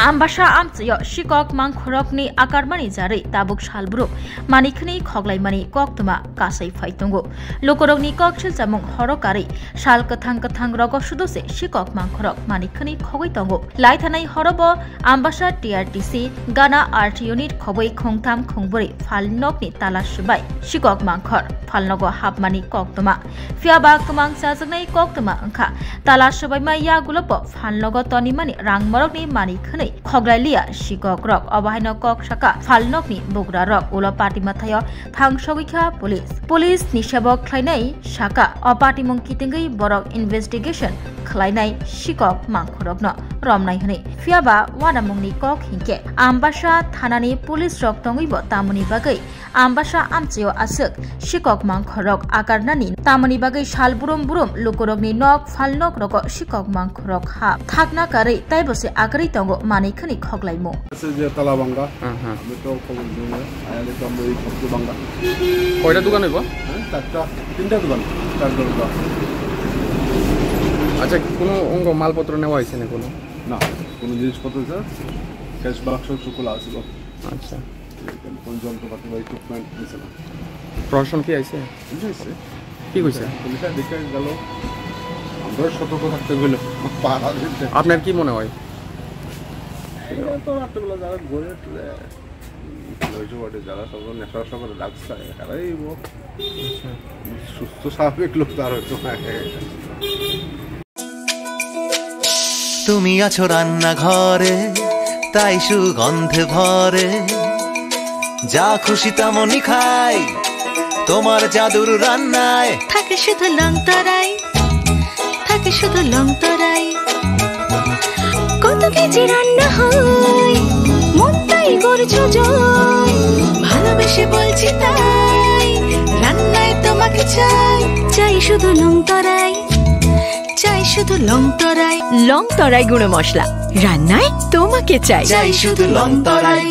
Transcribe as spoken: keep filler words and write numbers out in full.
Ambasa amchaio sikok mangkhorokni akarmani jarwi tabuk salbrum manikhwnwi khoklaimani koktwma kasai phai tongo. Lukurokni kok silchamung horo karwi sal kwthang kwthang rogo sudo se sikok mangkhorok manikhwnwi khogwi tongo. Laithanai horobo Ambasa T R T C Gana Art Unit khobwi khungtham khungbrwi phalnokni tala swbai sikok mangkhor phalnogo hapmani koktwma. Phiya ba kwmang chajaknai koktwma wngkha tala swbaima yagulobo phalnogo tonimani rangmorokni mani khwnwi khoglai liya sikokrok. Obo haino kok saka phalnokni bugrarok ulo party mathaio thangsogwi kha police. Police ni sebok khlainai saka o patimung kitingwi borok investigation khlainai sikok mangkhorokno romnai hwnwi. Phiya ba uanamungni kok hinkhe Ambasa thanani police rok tongwibo tamoni bagwi Ambasa amchaio aswk sikok mangkhorok akarnani tamoni bagwi sal brum brum lukurokni nok phalnok rogo sikok mangkhorok ha thakna karwi taibo se akarwi tongo manwi khwnwi khoklaimung. আছে যে তালা ভাঙ্গা, হুম, হুম। আমি তো খবর দিই না, আয়ালে তো আমরা এই সবচেয়ে ভাঙ্গা। কয়টা দোকান হইব? হ্যাঁ, চারটা, তিনটা দোকান, চার দোকান। আচ্ছা, কোনো অঙ্গ মালপত্র নেওয়া হয়েছে না কোনো? না, কোনো জিনিসপত্র ছাড়া ক্যাশ বাক্স সব খোলা আছিল। আচ্ছা। কোনো যন্ত্রপাতি বা ইকুইপমেন্ট নিছে না। প্রশাসন কি আইছে? বুঝেছে? কি কইছে? পুলিশে দেখে গেল, আমরা সতর্ক থাকতে হইল, পাহারা দিতে। আপনার কি মনে হয়? এটা তো রাত্রেবেলা যারা ঘুরে টুরে, ওই যে ওটা যারা সব নেশা করে রাখছে, তারাই ও আচ্ছা। সুস্থ স্বাভাবিক লোক তো আর হয়তো না। তুমি আছো রান্নাঘরে, তাই সুগন্ধে ভরে। যা খুশি তেমনই খাই, তোমার জাদুর রান্নায়। থাকে শুধু লংতরাই, থাকে শুধু লংতরাই। কত কেজি রান্না হয়, মনটাই করছো জয়। ভালোবেসে বলছি তাই, রান্নায় তোমাকে চাই। চাই শুধু লংতরাই, চাই শুধু লংতরাই। লংতরাই গুঁড়ো মশলা, রান্নায় তোমাকে চাই। চাই শুধু লংতরাই।